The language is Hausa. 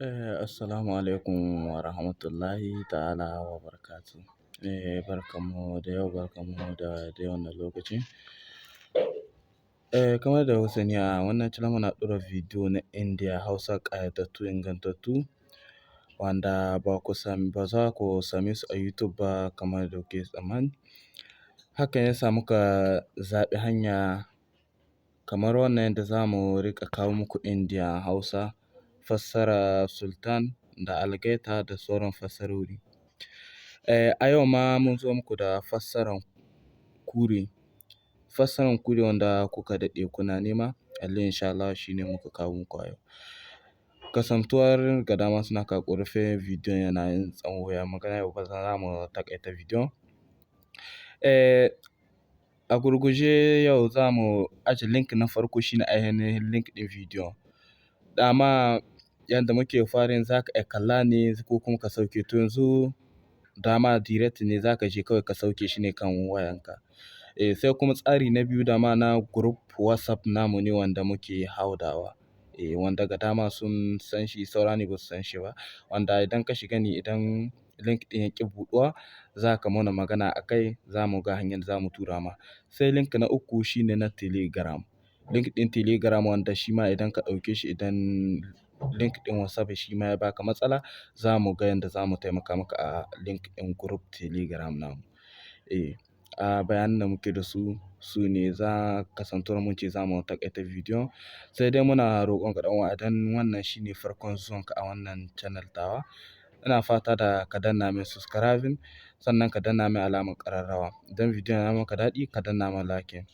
Assalamu alaikum wa rahmatullahi ta'ala wa barakatuh. Barkanmu da yau, barkanmu da wannan lokaci. Kamar da kuka sani, a wannan channel muna ɗora bidiyo na India Hausa ƙayatattu, ingantattu, wanda ba za ku same su a YouTube ba kamar da kuke tsammani. Hakan ya sa muka zaɓi hanya kamar wannan yadda za mu riƙa kawo muku India Hausa, fassara Sultan da Algaita da sauran fassarori. A yau ma mun zo muku da fassaran Kure. Fassaran Kure wanda kuka daɗe kuna nema, lalle insha Allah shi ne muka kawo muku a yau. Kasantuwar ga dama suna kawo ƙorafi bidiyon yana yin tsawo, ya magana yau ba za mu taƙaita bidiyon. A gurguje yau za mu aje link na farko, shine ainihin link ɗin bidiyon. Dama yanda muke farin za ka iya kalla ne ko kuma ka sauke, to yanzu dama direct ne za ka je kawai ka sauke shi ne kan wayanka. Sai kuma tsari na biyu, dama na group WhatsApp namu ne wanda muke haudawa. Wanda ga dama sun san shi, saura ne ba su san shi ba. Wanda idan ka shiga ne, idan link ɗin ya ƙi buɗuwa, za ka mana magana a kai, za mu ga hanyar da za mu tura ma. Sai link na uku shine na Telegram. Link ɗin Telegram wanda shi ma idan ka ɗauke shi, idan link ɗin WhatsApp shi ma ya baka matsala, za mu ga yanda za mu taimaka maka a link ɗin group Telegram namu. A bayanan da muke da su, su ne za kasantuwar mun ce za mu taƙaita bidiyon. Sai dai muna roƙon ka, ɗan uwa, idan wannan shine farkon zuwanka a wannan channel tawa, ina fata da ka danna min subscribing, sannan ka danna min alamar ƙararrawa. Idan bidiyon ya maka daɗi, ka danna min like.